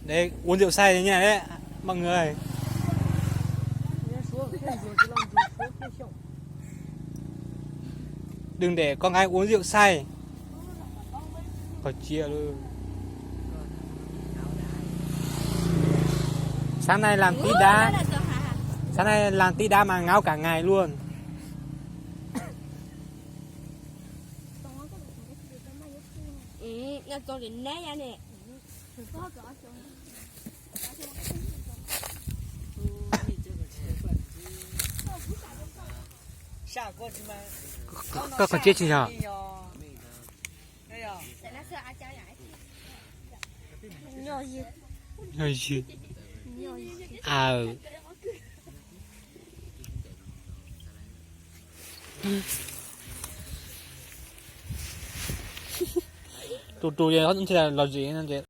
Đấy, uống rượu say nha đấy, mọi người. Đừng để con gái uống rượu say. Khỏi chia luôn. Sáng nay làm tí đá. Sáng nay làm tí đá mà ngáo cả ngày luôn. Koj còn chết chưa? Nyob ywg. Nyob ywg. Aw. Tus tus ces los zim no ces